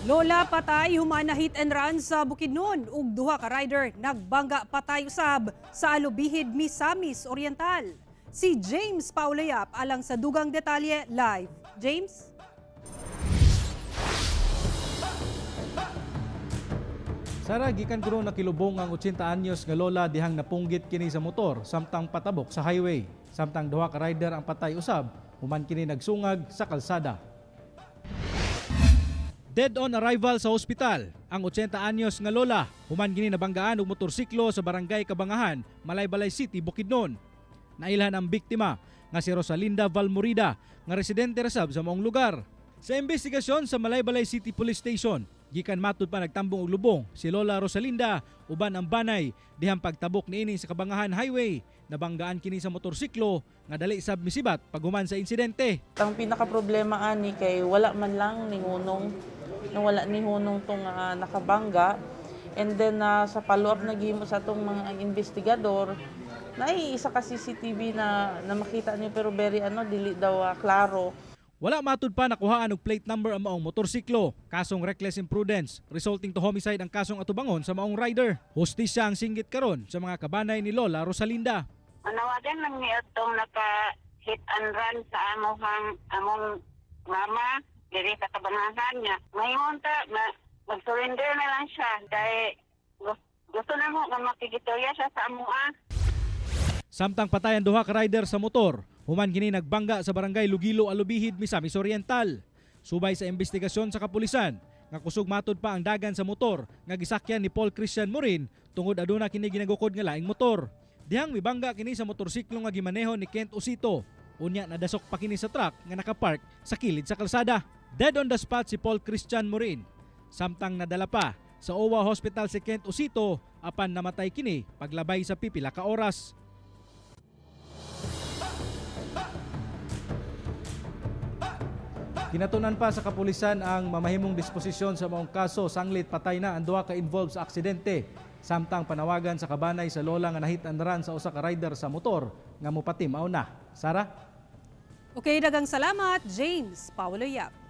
Lola patay human na hit and run sa Bukidnon ug duha ka rider nagbangga patay usab sa Alubijid, Misamis Oriental. Si James Paulayap alang sa dugang detalye live. James? Sara, gikan kuno nakilubong ang 80 anyos nga lola dihang napunggit kini sa motor samtang patabok sa highway. Samtang duha ka rider ang patay usab, human kini nagsungag sa kalsada. Dead on arrival sa ospital ang 80 anyos nga lola, human kini nabanggaan og motorsiklo sa Barangay Kabangahan, Malaybalay City, Bukidnon. Nailhan ang biktima nga si Rosalinda Valmorida nga residente ra sab sa maong lugar. Sa investigasyon sa Malaybalay City Police Station, gikan matud pa nagtambong og lubong si Lola Rosalinda uban ang banay dihang pagtabok niini sa Kabangahan Highway. Nabanggaan kini sa motorsiklo nga dali sab misibat paghuman sa insidente. Ang pinaka problema ani kay wala man lang ni hunong, nung wala ni hunong tong nakabangga, and then sa follow up na gihimo sa atong mga investigador, naay isa ka CCTV na, na makita niyo, pero very ano, dili daw klaro. Wala matud pa nakuhaan og plate number ang maong motorsiklo. Kasong reckless imprudence resulting to homicide ang kasong atubangon sa maong rider. Hustisya ang singgit karon sa mga kabanay ni Lola Rosalinda. Manawagan lang niya itong naka hit and run sa amuhang among mama diri sa Kabangahan niya. Ngayon ta ma, mag-surrender na lang siya kay gusto na mo nga makigitorya siya sa amoa. Samtang patay ang duha ka rider sa motor, human kini nagbangga sa Barangay Lugilo, Alubijid, Misamis Oriental. Subay sa investigasyon sa kapulisan, nga kusog matud pa ang dagan sa motor nga gisakyan ni Paul Christian Morin tungod aduna kini ginagukod nga laing motor. Dihang mibangga kini sa motorsiklo nga gimaneho ni Kent Osito. Unya nadasok pa kini sa truck nga nakapark sa kilid sa kalsada. Dead on the spot si Paul Christian Morin. Samtang nadala pa sa OWA Hospital si Kent Osito apan namatay kini paglabay sa pipila ka oras. Kinatunan pa sa kapulisan ang mamahimong disposisyon sa maong kaso sanglit patay na ang duha ka involved sa aksidente. Samtang panawagan sa kabanay sa lola nga nahit and run sa usa ka rider sa motor nga mopati mao na. Sara? Okay, dagang salamat, James Paulo Yap.